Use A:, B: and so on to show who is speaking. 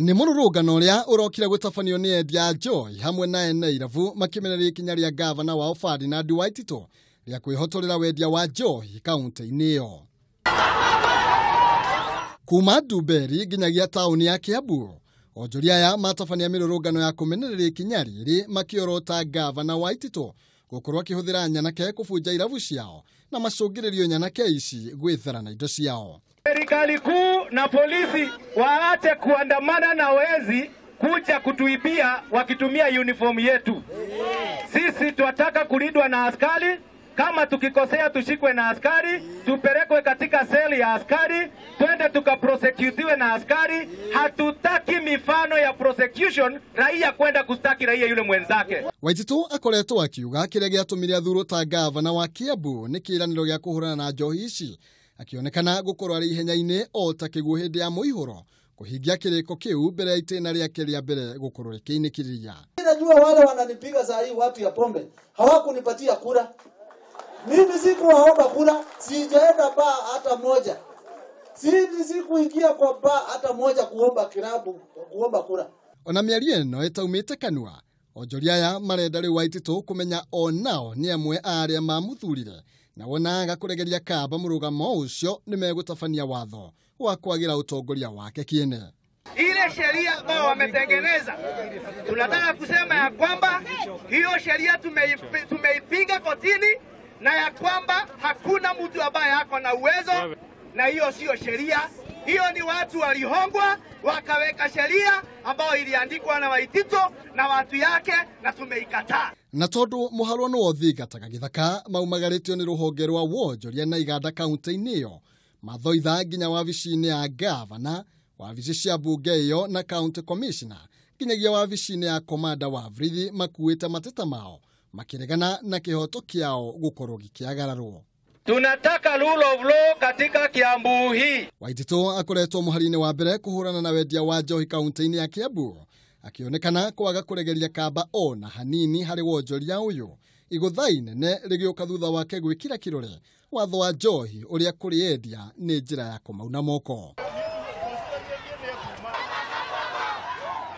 A: Nĩ mũrũrũngano ũrĩa ũrokire gũtabanio nĩ endia njohi hamwe na ene irabu makĩmenereria ikinya rĩa gavana wao Ferdinand Waititu rĩa kwĩhotorera wendia wa njohi kaunti-inĩ ĩyo. Kuma Ndumberi nginyagia taũni ya Kiambu, onjoria aya matabania mĩrũrũngano ya kũmenereria ikinya rĩrĩ makĩorota gavana Waititu gũkorwo akĩhũthĩra nyanake kũbunja irabu ciao na macũngĩrĩrio nyanake ici gwĩthara na indo ciao.
B: Serikali kuu na polisi waache kuandamana na wezi kuja kutuibia wakitumia uniform yetu. Sisi twataka kulindwa na askari. Kama tukikosea tushikwe na askari, tupelekwe katika seli ya askari, twende tukaprosecutiwe na askari. Hatutaki mifano ya prosecution, raia kwenda kustaki raia yule mwenzake.
A: Waititu akoretwo akiuga kĩrĩa gĩatũmire athurwo ta gavana wa Kiambu nĩ kĩĩranĩro gĩa kũhũrana na njohi ici, akĩonekana gũkorwo arĩ ihenya-inĩ o ta kĩguũ hĩndĩ ya mũihũro kũhingia kĩrĩko kĩu mbere ya itĩna rĩake rĩa mbere gũkorwo rĩkĩinĩkĩrĩria.
C: Najua wale wananipiga saa hii watu ya pombe hawakunipatia kura. Mimi sikuwaomba kura, sijaenda baa hata moja. Sikuingia kwa baa hata moja kuomba kilabu, kuomba kura.
A: Ona mĩario ĩno ĩtaumĩte kanua, onjoria aya marenda rĩu Waititu kũmenya onao nĩ amwe a arĩa mamuthurire na wonaga kũregeria kamba mũrũgamo ũcio nĩ megũtabania watho wa kwagĩra ũtongoria wake kĩene.
B: Ile sheria ambayo wametengeneza, tunataka kusema ya kwamba hiyo sheria tumeipiga kotini na ya kwamba hakuna mtu ambaye ako na uwezo, na hiyo sio sheria. Hiyo ni watu walihongwa wakaweka sheria ambayo iliandikwa na Waititu na watu yake, na tumeikataa.
A: Na tondu mũharwo nĩ wothingataga gĩthaka maumagarĩtio nĩ rũhonge rwa wonjoria na iganda kaunti-inĩ ĩyo, mathoitha nginya wabici-inĩ ya gavana, wabici cia mbunge ĩyo na county commissioner, nginyagia wabici-inĩ ya komanda wa borithi makuĩte mateta mao makĩregana na kĩhoto kĩao gũkorwo gĩkĩagararwo.
B: Tunataka rule of law katika Kiambu hii.
A: Waititu akoretwo mũhari-inĩ wa mbere kũhũrana na wendia wa njohi kaunti-inĩ ya Kiambu, akĩonekana kwaga kũregeria kamba ona hanini harĩ wonjoria ũyũ. Igũtha inene rĩgĩũka thutha wake gwĩkĩra kĩrore watho wa njohi ũrĩa kũrĩ endia nĩ njĩra ya kũmauna moko.